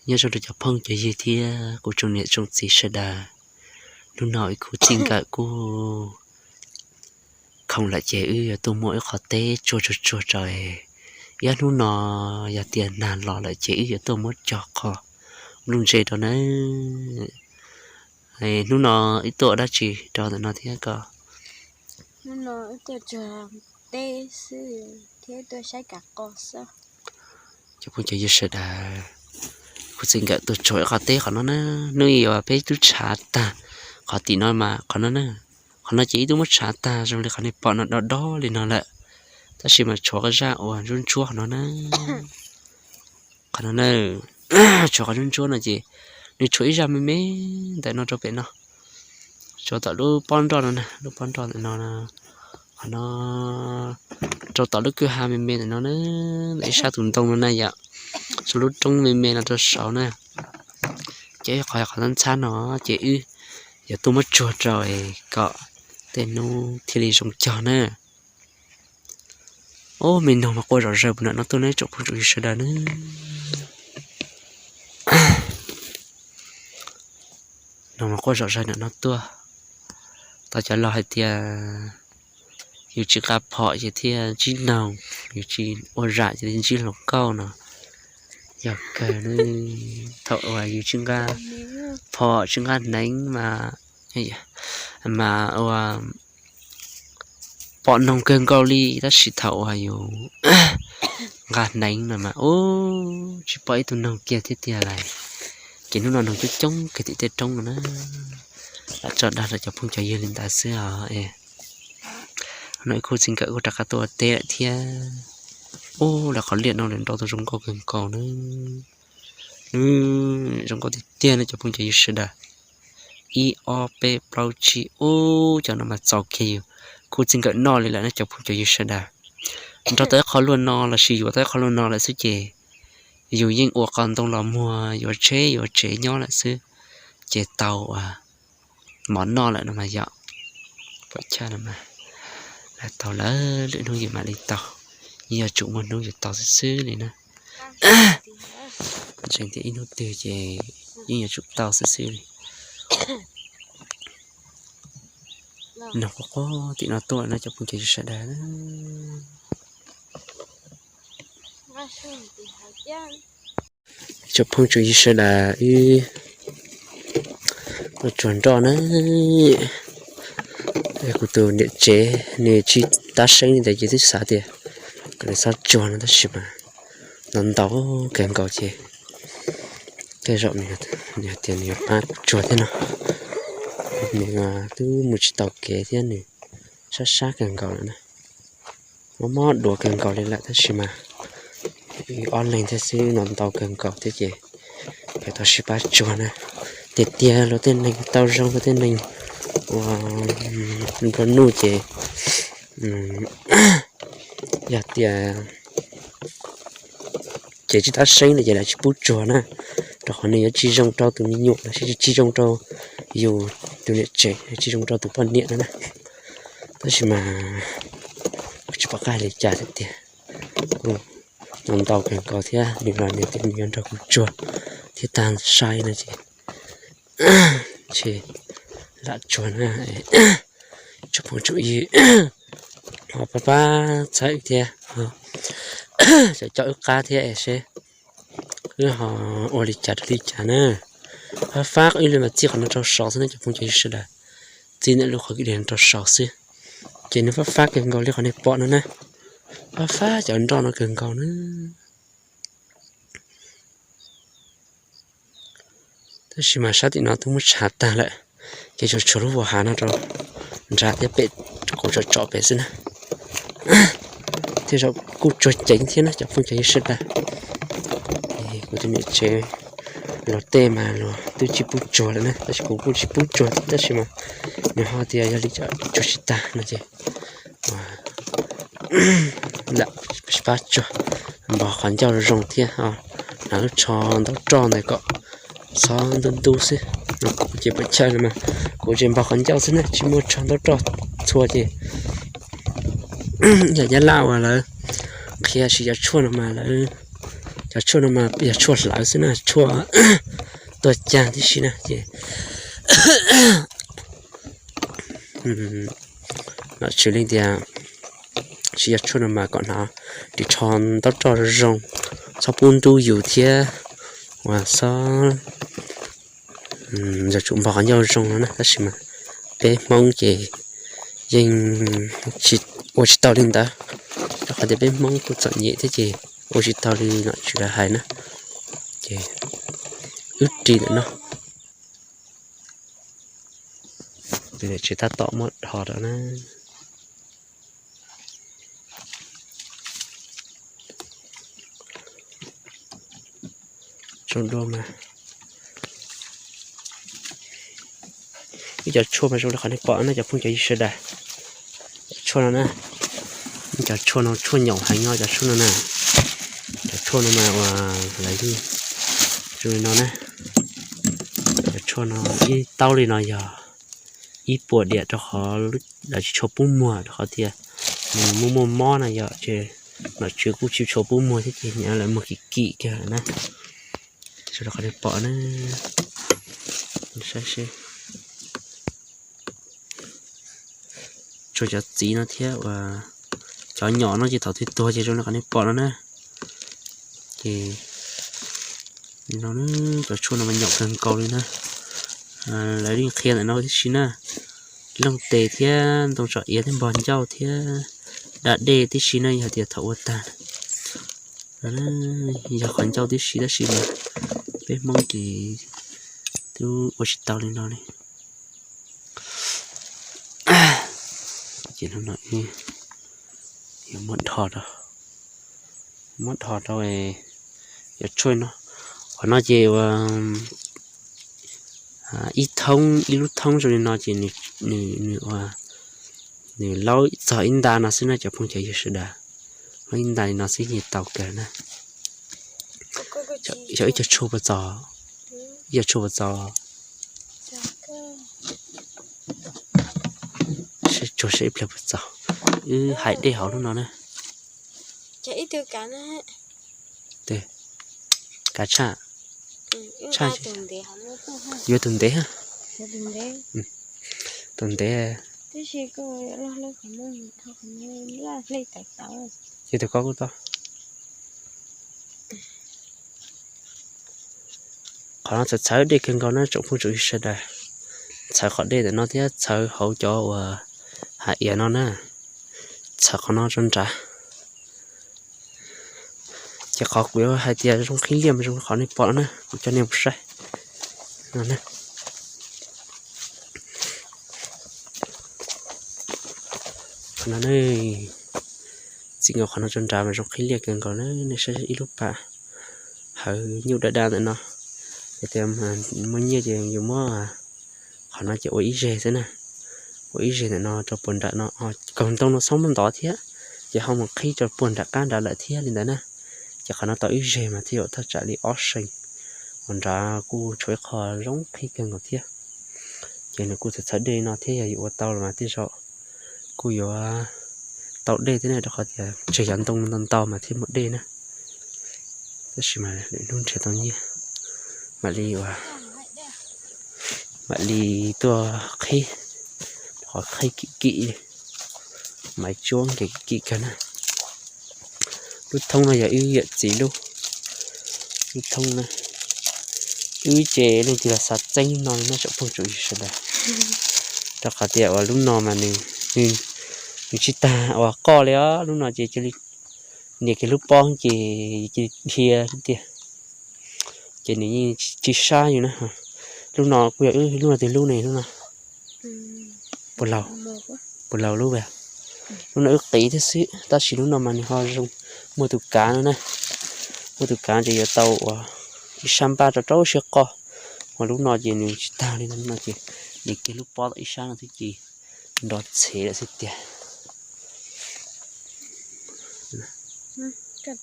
Nyob zoo rau cov phooj cov ywg thiab kuv tsoom niam tsoom txiv sawv daws. Hnub no ib khub txij nkawm kuj khoom lawm ces wb yuav tuaj muab ib qho teb tsuag tsuag tsuag rau. Ib hnub no yog tias nag los lawm ces wb yuav tuaj muab cog qho nplooj ntse rau nawb. Hnub no wb tuaj ua dab tsi rau ntawm no thiab koj? Hnub no wb tuaj tsuag teb xwb thiab tuaj saib kav qos xwb. Cov phooj cov ywg sawv daws, kuv txij nkawm tuaj tsuag ib qho teb qhov no na. Hnub ib uas peb twb tshav tag qhov tim no mas qhov no na, qhov no ces ib tug muab tshav tag zoo li qhov nej pom no dob dob li no lawm, tab sis mas tshuav qhov zaj uas ntsuab ntsuab qhov no na. Qhov no na, tshuav qhov ntsuab ntsuab no ces nws tshuav ib zaj me me ntawm no rau pem no, tshuav tom lub pob nroj no na, lub pob nroj ntawm no, qhov no rau tom lub kwj ha me me ntawm no na, ntawm ib sab tus ntoo no na yom, tshuav lub roob me me no rau saud na. Ces qhov qhov ntxhab ntxhab no ces wb yuav tuaj muab tsuag rau kom tej hnub thiaj li zoo cog na. Ub, me noog mas quaj zom zaws puag nram no tuaj ne tsoom phooj tsoom ywg sawv daws na. Noog mas quaj zom zaws nram no tuaj. Tau cov laus hais tias yus tsis nqa phom ces thiaj ntsib noog, yus tsis ua zam ces thiaj ntsib hluas nkauj no. Yog kawg ne, thaum uas yus tsis nqa phom tsis nqa hneev mas, mas ua pom noog kawg nkaus li, tab sis thaum uas yus nqa hneev no mas ub, tsis pom ib tug noog kiag thiab tiag lauj. Ces hnub no noog coob coob kiag tim tej roob no na. Lam tso dag rau cov phooj cov ywg li ntawd xwb os. No ib khub txij nkawm kuj rov qab tuaj ua teb lawm thiab. Ub, lawv qhov liaj no lawv nrau tau zoo nkauj kawg nkaus na. Zoo nkauj tiag tiag na cov phooj cov ywg sawv daws. Ib ob peb plaub tsib, ub, cov no mas txaus kiag yus khub txij nkawm noj li lawm na cov phooj cov ywg sawv daws. Nrau tau ib qho luaj no lossis yuav tau ib qho luaj no lawm xwb ces yus yeej ua qos ntoo los muag, yuav tsheb yuav tsev nyob lawm xwb ces tau mov noj lawm no mas yom. Pom chaj no mas tau lawm, lwm hnub yus mam li tau, yeej yuav tsum muaj hnub yus tau xwb xwb li na. Tseem tias ib hnub twg ces yeej yuav tsum tau xwb xwb li. Noog quaj quaj tim no tuaj no cov phooj cov ywg sawv daws. Cov phooj cov ywg sawv daws, wb tuaj tsuag nroj na. Kuv tus niam tsev nws tsis tab seeb li ntawd ces twb xav tias kom nws txhob tsuag no tab sis mas ntau ntau kawg nkaus ces tej zaum nws hais tias nws yuav pab tsuag thiab no. Nws twb mus tsis tau kev thiab nws sab sab kawg nkaus lawm na. Mob mob duav kawg nkaus li lawm tab sis mas wb ob leeg thiab xwb no ntau kawg nkaus thiab ces yuav tau sib pab tsuag na. Tiag tiag luag tej neeg tau zoo, luag tej neeg uas nplua nuj ces yog tias ces tsis tab seeb li ces lawv tsis pub tsuag na, rau qhov nws yuav tsis zoo rau tus me nyuam lossis tsis zoo rau yus tus niam tsev, tsis zoo rau tus poj niam no na. Tab sis mas kuv tsis pom qab hais li cas tiag tiag. Kuv ntau kawg nkaus thiab nws los nws tias nws yuav nrog kuv tsuag thiab tag sai no ces ntshe lam tsuag na. Tsoom phooj tsoom ywg ho pab pab txhawb thiab, cov coj wb qab thiab es seb wb ho ua li cas rau li cas na. Fab fab wb li mas txij qhov no rau saud xwb na cov phooj cov ywg sawv daws, txij ntawm lub qhov kev deg rau saud xwb. Ces nws fab fab kawg nkaus li qhov nej pom no na, fab fab cov nroj no kawg nkaus na. Tab sis mas sab tim no twb muab tshav tag lawm, ces tsuas tshuav lub vos hav no rau nrad thiab pem kuv tsom tsom pem xwb na. Tej zaum kuj tsuag ceev thiab na cov phooj cov ywg sawv daws. Kuv tus niam tsev luag tej mas luag twb tsis pub tsuag lawm na, tab sis kuv kuj tsis pub tsuag thiab tab sis mas nws ho tias yog li cas tsuag tsis tag no ces lam sib pab tsuag, npog qhov ncauj zoo thiab, hnav lub tsho ntaub roj ntawd kom txhob ntub ntub xwb. Kuv ces pom chaw no mas kuv tseem npog qhov ncauj xwb na, tsis muaj tsho ntaub roj txhua ces yam nyab laj uas lawv qhia siv cov tshuaj no mas lawv Cov tshuaj no mas yog tshuaj hlawv xwb na, tshuaj tuaj cag tib si na ces nom tswv leej tias tsis yog tshuaj no mas kom hnav ris tsho ntaub roj zoo zoo, txhob pub ntub yus thiab uas txhob yuav tsum npog qhov ncauj zoo no na. Tab sis mas peb Hmoob ces yeej ua tsis tau li ntawd, rau qhov tias peb Hmoob kuj txom nyem thiab ces ua tsis tau li nom tswv lawv hais na. Ces wb ris ntawm no, tsis tab tom muab dhos rau na. Zoo dua mas ib cov tshuaj mas zoo li qhov nej pom no cov phooj cov ywg sawv daws. Cov tshuaj no na, cov tshuaj no tshuaj nyaum heev no cov tshuaj no na. Cov tshuaj no mas uas lawv zoo li no na. Cov tshuaj no ib taub li no yog ib puas diam rau qhov lawv tsis tshua pub muag rau qhov tias nws muaj muaj mob na yom, ces nom tswv kuj tsis tshua pub muag thiab ces nim no lawv muag kim kim kiag lawm na. Zoo li qhov nej pom na, saib seb. Tshuaj cov txiv no thiab uas cov nyom no ces thaum twg tuag ces zoo li qhov nej pom no na. Ces no cov tshuaj no mas nyaum kawg nkaus li na. Lawv yeej qhia ntawm no tib si na, looj tes thiab ntoo tsom iav thiab npog ncauj thiab da dej tib si na, yog tias thaum ua tag yog qhov ncauj tib si tab sis mas peb Hmoob ces twb ua tsis tau li no li. Ces hnub no yuav muab dhos rau, muab dhos rau cov tshuaj no. Qhov no ces ua ib thoob, ib lub thoob zoo li no ces nws, nws, nws laub txog ib nta no xwb na cov phooj cov ywg sawv daws. Laub ib nta li no xwb yeej tau kawg na. Yog ib co tshuaj puas txaus, ib co tshuaj puas txaus. Tsuag seb ib pliag puas txaus. Wb hais dej hauv lub no na. Kav tshaj, tshaj, yuav tus ntev, tus ntev, tus ntev. Ces tus ko kuj tau. Qhov no txhawv txhawv dej kawg nkaus na tsoom phooj tsoom ywg sawv daws. Txhawv qhov dej ntawm no thiab txhawv hauv cov uas hav iav no na. Txhawv qhov no rau nrad. Ces qhov kuv yuav hais tias zoo qhib liaj mas zoo qhov nej pom no na, kuv coj nej mus saib. Qhov no, txij nkaus qhov no rau nrad mas zoo qhib liaj kawg nkaus na, nej saib ib lub pas hawv nyuj daj daj ntawm no. Yog tias muaj nyiaj ces yus muab qhov no ces ua ib zeg xwb na, ua ib zeg ntawm no rau puag nram no, kaug ntoo no txhob muab ntov thiab, ces ho mus qhib rau puag nram qab nrad lawm thiab li ntawd na. Ces qhov no tau ib zeg mas thiaj yuav thaj tsam li ob seem, ua nrad kuj tshuav ib qho zoo qhib kawg nkaus thiab. Ces nws kuj txhawv txhawv dej no thiab, yog yuav ua tau los mas tej zaum kuj yuav tau dej thiab ne, rau qhov tias tseg cov ntoo ntau ntau mas thiaj muaj dej na. Tab sis mas lwm hnub nrhiav tau nyiaj mam li ua, mam li tuaj qhib, qhov qhib kim kim li, maiv tsuab nkees kim kawg na. Lub thoob no yog wb yawm txiv lub, lub thoob na. Wb ces leej twg los xav txeeb lub no li no tsoom phooj tsoom ywg sawv daws, rau qhov tias uas lub no mas nws, nws tsis tag uas qoj li os, lub no ces cia li nias kiag lub pob ces cia li dhia tiag. Ces nws yeej tsis sab yus na. Lub no kuj yog wb lub no twg lub ne, lub no puas laus, puas laus lub a. Lub no wb qiv thiab xwb, tab sis lub no mas nws ho zoo, muaj tus kav no na. Muaj tus kav ces yuav tau uas ib sab npaj rau rau siab qoj. Mas lub no ces nws tsis tag li, lub no ces nias kiag lub pob tau ib sab no xwb ces nrov txhev lawm xwb tiag.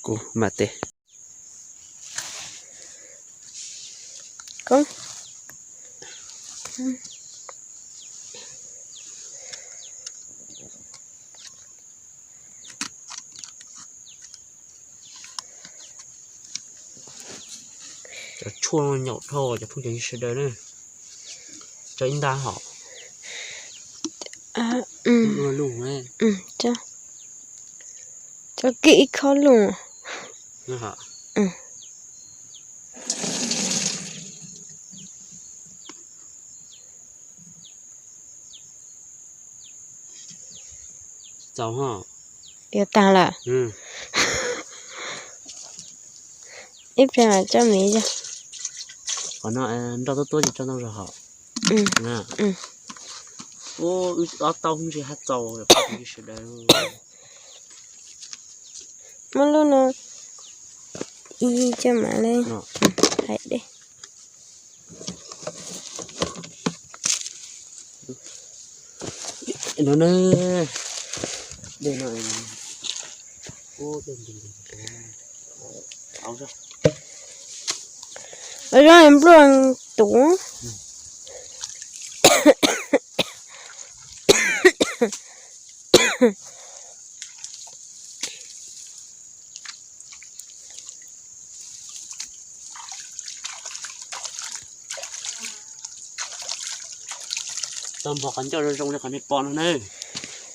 Kuv mam tes. Cov tshuaj no nyaum dhau cov phooj ywg sawv daws na. Tso ib nta hom. Tso kiag ib khob lug. Txaus ho. Yuav tag lawm. Ib pliag mam coj miv yog. Qhov no nroj tuab tuab ces tso ntau zog hom. Ua wb ob taub ntsis hab txaus phooj ywg sawv daws. Muab lub no ib coj mam li hais dej. No na, dej no, zoo npluaj tus. Tau npog qhov ncauj zoo zoo li qhov nej pom no na.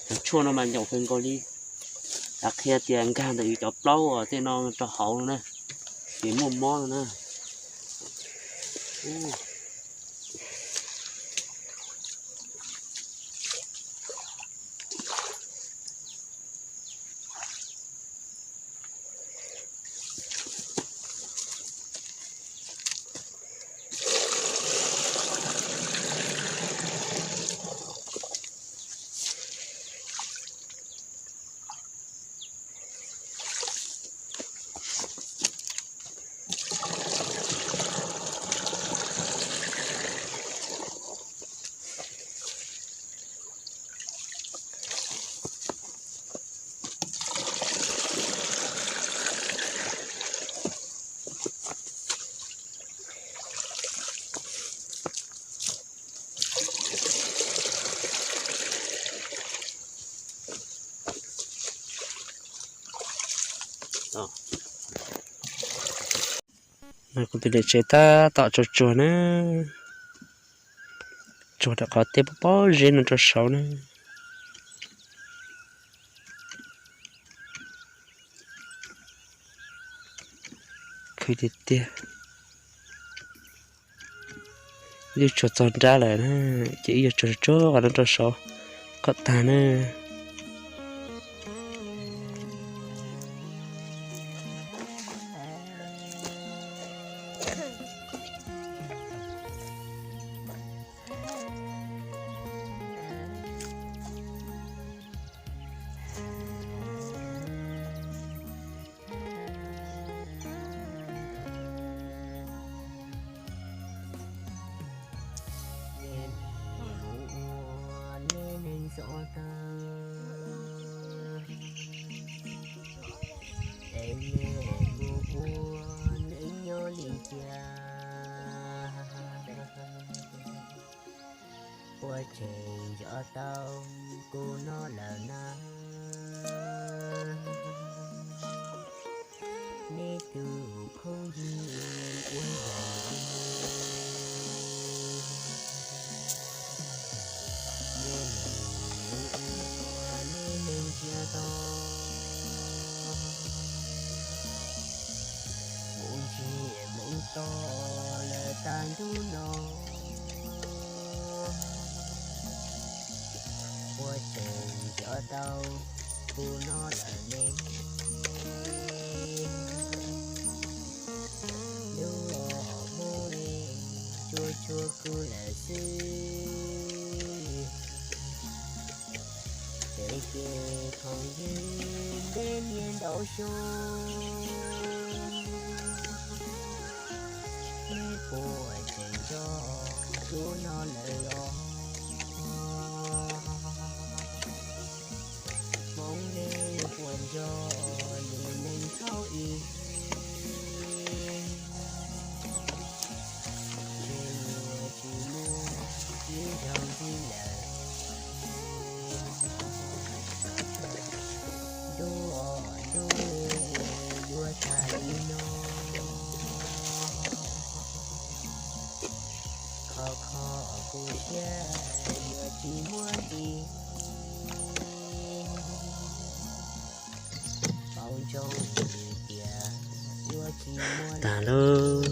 Cov tshuaj no mas nyaum kawg nkaus li. Lawv qhia tias nkag ntawm yus cov plaub uas tej no rau hauv no na, ces muaj mob no na. Kuv tus niam tsev tab tom tsuag tsuag na, tsuag rau qhov tej pob pob zeb no rau saud na. Khwv tiag tiag. Wb tsuag txog nrab lawm na, ces wb yuav tsuag tsuag qhov no rau saud kom tag na. Ua tseem nco tau kuv no lawm na, nej tus phooj ywg ua neej, nej mus ua nej neej ntsia tau, mus ntsia mus to lawm tag ntuj no. Ua tseem nco tau kuv no lawm ne, lub hom Hmoob ne, tsuag tsuag kuv lawm xwb. Peb ces phooj ywg ntev niaj ntau xyoo, nej puas tseem nco kuv no lawm os? Hmoob nej puas nco lub neej thaum ub? Ntshe yuav tsis muaj ib zaug ntxiv lawm. Ntuj os ntuj, yuav tag li no. Tag lawm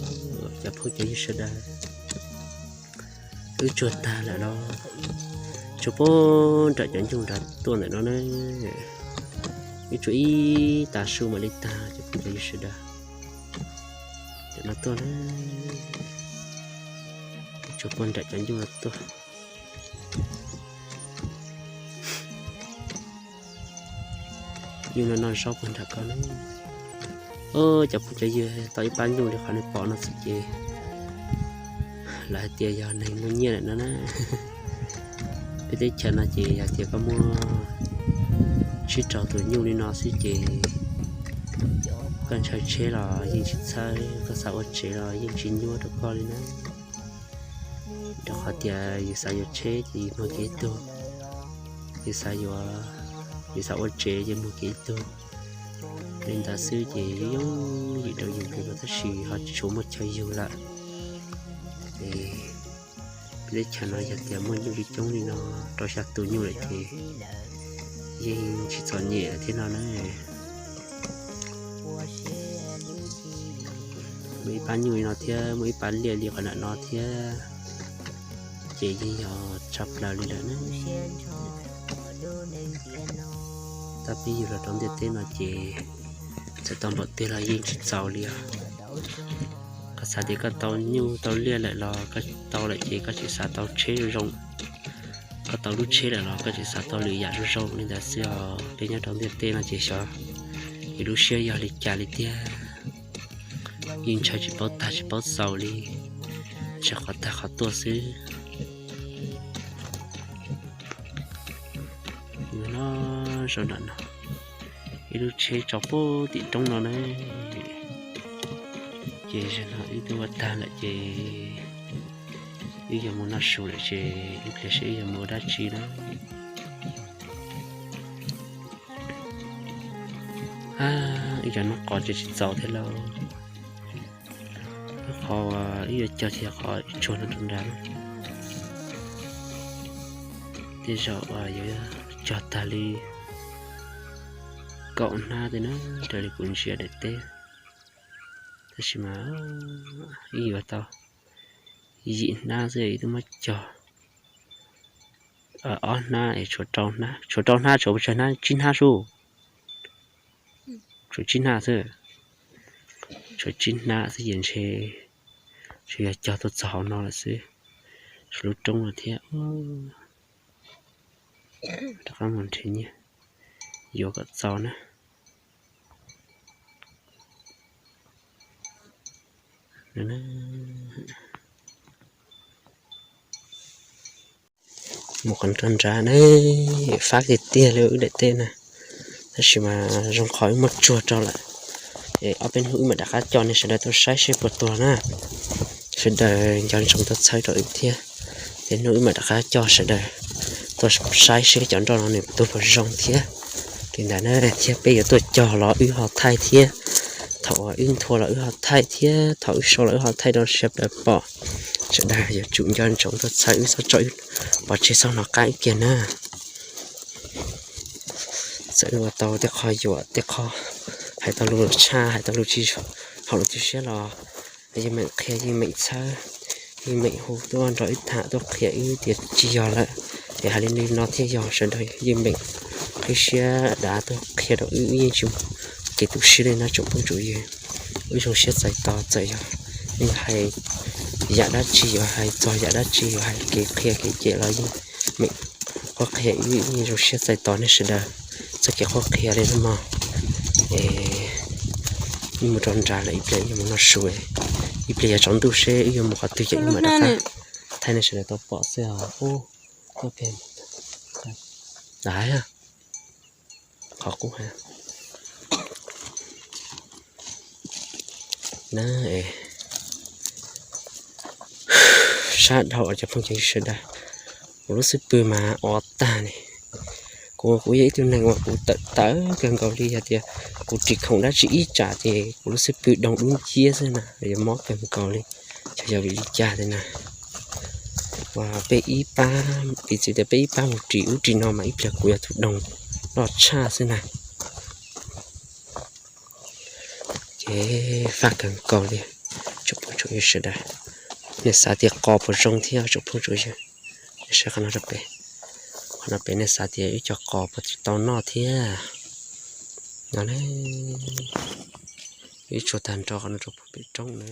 cov phooj cov ywg sawv daws, wb tsuag tag lawm los, tsuag puag nram cov ncauj nrad tuaj ntawm no na. Wb tsuag ib tav su mam li tag cov phooj cov ywg sawv daws. Tam no tuaj na, tsuag puag nram cov ncauj no tuaj. Nyuj no noj zaub puag nram ko na. Cov phooj cov ywg, tau ib pab nyuj li qhov nej pom no xwb ces lawv hais tias yog neeg muaj nyiaj lawm no na. Peb teb chaws no ces yog tias koj muaj tsib rau tus nyuj li no xwb ces koj ntshaw tsheb los yeej tsis txhawj, koj xav ua tsev los yeej tsis nyuaj rau koj li na. Rau qhov tias yus xav yuav tsheb ces yus muag kiag ib tug, yus xav yuav, yus xav ua tsev ces muag kiag ib tug. Li ntawd xwb ces yooj yooj yim rau yus kawg nkaus tab sis ho tsis tshua muaj chaw yug lawm. Es peb teb chaws no yog tias muaj nyuj li coob li no, rau xya tus nyuj lawm ces yeej tsis txom nyem thiab no na. Muaj ib pab nyuj li no thiab muaj ib pab liaj li qhov nram no thiab ces yeej yog tshaj plaws li lawm na. Tab peb yug los rau ntiaj teb no ces txawm tau npaum twg los yeej tsis txaus li os. Koj xav tias koj tau nyuj tau liaj lawm los koj tau lawm ces koj tseem xav tau tsheb zoo zoo, koj tau lub tsheb lawm los koj tseem xav tau lwm yam zoo zoo li ntawd xwb os. Peb nyob rau ntiaj teb no ces xyov yus lub siab yog li cas li tiag, yeej ntshaw tsis paub tag tsis paub xaus li, ntshaw qhov tag qhov tuaj xwb. No, zaum no no, ib lub tsheb tso puag tim roob no na, ces zaum no wb twb ua tag lawm ces wb yuav mus noj su lawm ces ib pliag seb wb yuav mus ua dab tsi na. Ib cov noob qos ces tsis txaus thiab lauj. Qhov wb yuav cog ces qhov ib tsuag no rau nrad. Tej zaum yuav cog tag li kaum hnab tej na, raws li kuv ntsia daim teb. Tab sis mas ib yuav tau yim hnab xwb, ib twb muab cog ob hnab es tshuav rau hnab, tshuav rau hnab, tshuav pes tsawg hnab? Tsib hnab sub. Tshuav tsib hnab xwb. Tshuav tsib hnab xwb ces ntshe tsuas yog cog tuaj txog hauv no lawm xwb. Tshuav lub roob no thiab. Rov qab mus nrhiav nyiaj yuav kom txaus na. Mus qhov nrad nrad ne, fab tiag tiag li wb daim teb na. Tab sis mas zoo qhov wb muab tsuag rau lawm, es ob peb hnub wb mam rov qab coj nej sawv daws tuaj saib seb puas tuag na. Sawv daws nco ntsoov tuaj txhawb rau wb thiab. Tej hnub wb mam rov qab coj sawv daws tuaj saib seb cov nroj no nws tuag puas zoo thiab. Li ntawd na, thiab peb yuav tuaj cog los wb ho thaij thiab. Thaum uas wb nthua los wb ho thaij thiab, thaum wb sau los wb ho thaij rau sawv daws pom. Sawv daws yuav tsum nco ntsoov tuaj txhawb wb, txhob tso wb pov tseg txhob hnov qab wb kiag na. Txawm wb ua tau tej qho yuam, tej qho hais tau lus tshaj, hais tau lus tsis haum lus tu siab los yeej meem qhia, yeej meem txhawb, yeej meem hu tuaj nrog wb tham, tuaj qhia wb tias tsis yog lawm, es hais li no thiaj yog. Sawv daws yeej meem qhib siab dav tuaj qhia rau wb, wb yeej tsis muaj kev tu siab li na tsoom phooj tsoom ywg. Wb zoo siab txais tos, txawm yog nej hais yam dab tsi, yuav hais txog yam dab tsi, yuav hais kev qhia kev cem los yeej meem qhuab qhia wb, wb yeej zoo siab txais tos nej sawv daws txoj kev qhuab qhia li no mog. Es wb mus rau nrad lawm, ib pliag wb yuav mus noj su, ib pliag yuav tsaus ntuj seb wb yuav mus qhov twg ces wb mam rov qab thaij nej sawv daws tau pom xwb os. Qhov qub na, sab dhau cov phooj ywg sawv daws. Kuv lub xub pwg mas o tag li. Kuv, kuv yog ib tug neeg uas kuv tawm tawv kawg nkaus li, yog tias kuv ris khoom dab tsi ib tsam ces kuv lub xub pwg doo dub nciab xwb na, yuav mob kawg nkaus li. Xyov yog vim li cas li na. Peb ib pab, piv txwv tias peb ib pab mus ris ub ris no mas ib pliag kuv yog tus doog loj tshaj xwb na. Ces faj kawg nkaus li tsoom phooj tsoom ywg sawv daws. Nej xav tias qos puas zoo thiab tsoom phooj tsoom ywg? Nej saib qhov no rau pem, qhov no pem nej xav tias wb cov qos puas tau noj thiab? No ne, wb tsuag tag nrho qhov no rau pem roob na.